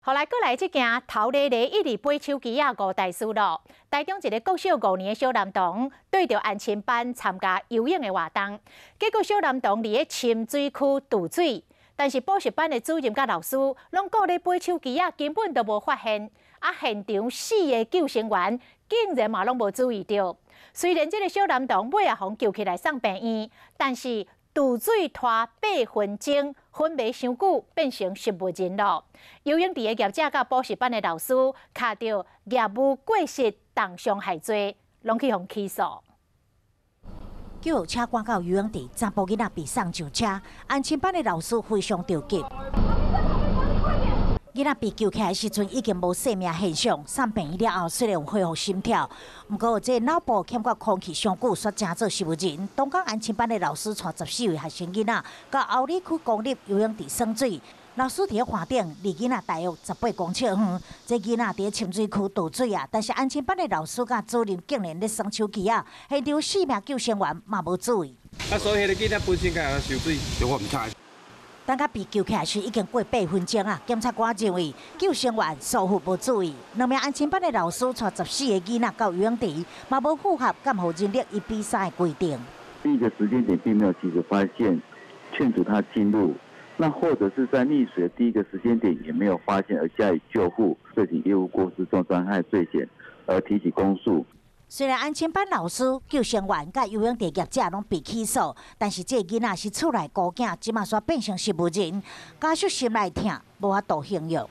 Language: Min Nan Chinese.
予來閣來這件頭咧咧一直飛手機仔誤代事咯。台中一个國小5年的小男童綴著安親班參加游泳的活動，結果小男童佇咧深水區墮水，但是補習班的主任佮老師攏顧咧飛手機仔，根本都無發現。啊，現場四个救生員竟然嘛攏無注意著。雖然這个小男童尾仔予救起來送病院，但是墮水拖8分鐘，昏迷傷久，變成植物人咯。游泳池的業者佮補習班的老師，敲著業務過失重傷害罪，攏去予起訴。救護車趕到游泳池，查埔囡仔被送上車，安親班的老師非常著急。囡仔被救起來時陣已經無生命現象，送病院了後雖然有恢復心跳，毋過這腦部欠缺空氣傷久，煞成做植物人。東港安親班的老師帶14位學生囡仔到后里區公立游泳池耍水，老師佇咧岸頂離囡仔大約18公尺遠，這囡仔佇咧深水區墮水啊！但是安親班的老師佮主任竟然咧耍手機仔，現場四名救生員嘛無注意。啊，所以彼个囡仔本身敢會受水，我毋知。等甲被救起來時，已經過八分鐘啊！檢察官認為救生員疏忽無注意，兩名安親班的老師帶14個囡仔到游泳池，嘛無符合監護人力1比3的規定。第一個時間點並沒有及時發現，勸阻他進入，那或者是在溺水的第一個時間點也沒有發現而加以救護，涉及業務過失重傷害罪嫌而提起公訴。雖然安親班老師、救生員佮游泳池業者攏被起訴，但是這个囡仔是厝內孤囝，這馬煞變成植物人，家屬心內疼，無法度形容。